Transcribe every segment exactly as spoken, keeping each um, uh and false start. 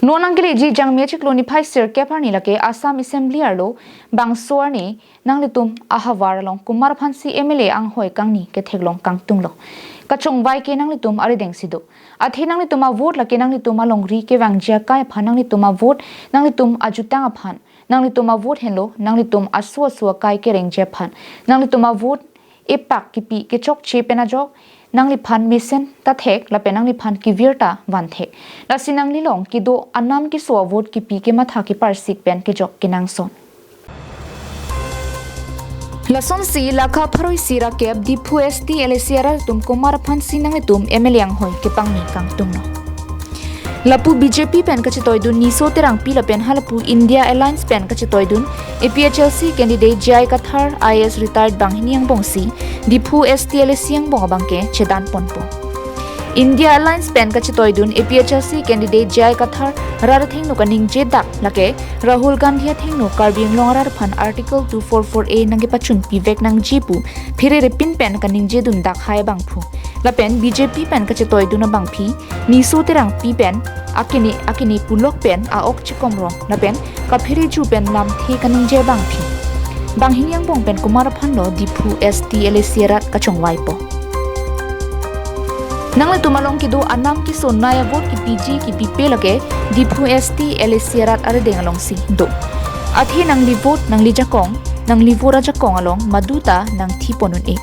Non nangkeleji Jangmi achiklo niphai sirkep arni lake Assam Assembly arlo bangso arni nanglitum ahavar along Kumar aphansi M L A anghoi kangni ketheklong kangtunglo. Kachongvai ke nanglitum arideng si do. Athe nanglitum avote lake nanglitum alongri kevangji akai aphan, nanglitum avote nanglitum ajutang aphan, nanglitum avote henlo nanglitum aso aso akai kerengji aphan, nanglitum avote epak kipi kechokche pen ajok nangliphan mesen ta thek lapen nangliphan kevir ta van thek. Lasi nanglilong kedo anam keso avote kipi kematha keparsik pen kejok kenangsot. Lasonsi lakha pharo isi ra kep Diphu S T L A C arat atum Kumar aphansi nanglitum M L A anghoi kepangni kangtunglo. Lapu B J P pen kachetoidun Niso Terangpi lapen halapu India Alliance pen kachetoidun A P H L C candidate J I Kathar I A S retired banghini angbongsi Diphu S T L A C angbong abangke chedan ponpo. India Alliance pen kachetoidun A P H L C candidate J I Kathar rat athengno kaningje dak lake Rahul Gandhi athengno Karbi Anglong arat aphan Article two four four A nangkepachunpi vek nangji pu pherere pin pen kaningjedun dak hai abangphu. Lapen B J P pen kachetoidun abangpi Niso Terangpi pen akene akene pulok pen a-ok chekomrong lapen kaphere ju pen lamthe kaningje abangpi. Banghini angbong pen Kumar aphanlo Diphu S T L A C arat kachongvaipo. Nanglitum along kedo anam keso nai avote kipiji kipipe lake Diphu S T L A C arat arideng alongsi do. Athe nangli vote nangli jakong, nangli vote ajakong along maduta nangthi ponun-e.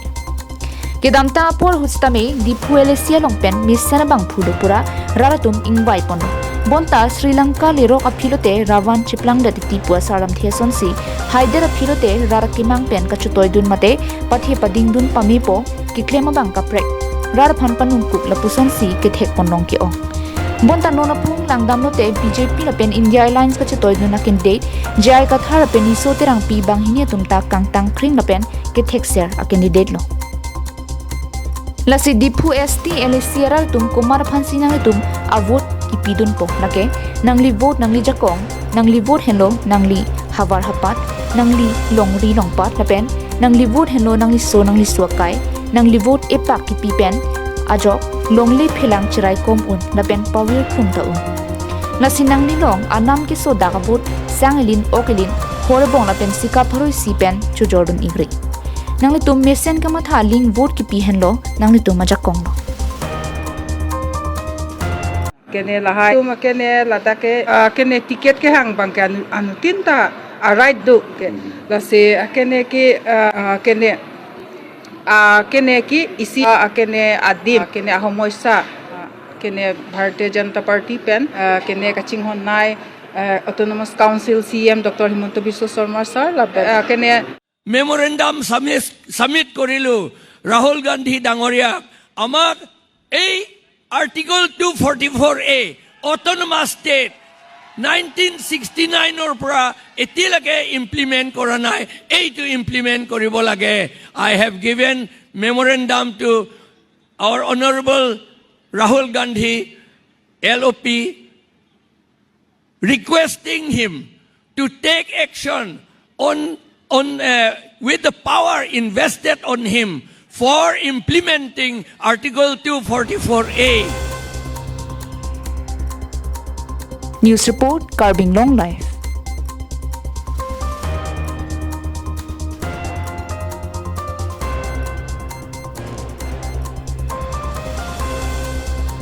Kedamtang apor ahut sitame Diphu L A C along pen mesen abangphu do pura rat atum ingvai ponlo. Bonta Sri Lanka lerok aphi lote ravan cheplangdet titi pu asar lamthe asonsi haider aphi lote rat akemang pen kachetoidun mate pathe padingdun pamepo keklem abang kaprek. Rat aphan panungkuk lapusonsi kethek ponlong ke-ong. Bonta non aphung langdam lote B J P lapen India Alliance kachetoidun a-candidate J I Kathar lapen Niso Terangpi banghini atum ta kangtang kring lapen kethekser a-candidate lo. Lasi Diphu S T L A C arat atum Kumar aphansi nanglitum avote kipidunpo lake nangli vote nangli jakong, nangli vote henlo nangli havar hapat, nangli longri longpat lapen nangli vote henlo nangli so nangli so akai, nangli vote epak kipi pen ajok longle phelang cherai kom un lapen pavir plung ta un. Lasi nanglilong anam keso dak avote sang elin ok elin hor ebong lapen sika pharo isi pen chojordun ingri. Nanglitum mesen kamatha aling vote kipi henlo nanglitum ajakong lo. Kene lahai tum kene ladak ke, ah, kene ticket kehang abangke anu, anuttin ta a-right do ke. Lasi, ah, kene ke, ah, ah, kene, ah, kene ke isi, ah, kene adim, ah, kene ahomoisa, ah, kene Bharatiya Janata Party pen, ah, kene kachinghon nai, ah, Autonomous Council C E M Doctor Himanta Biswa Sarma sir, lapen, ah, kene memorandum submit, submit korilu Rahul Gandhi dangoriak, amak ei Article two forty-four A Autonomous State nineteen sixty-nine or pra etilake implement kora nai, ei to implement koribo lage. I have given memorandum to our Honorable Rahul Gandhi, L O P, requesting him to take action on, on, uh, with the power invested on him for implementing Article two forty-four A. News report, Karbi Anglong Live.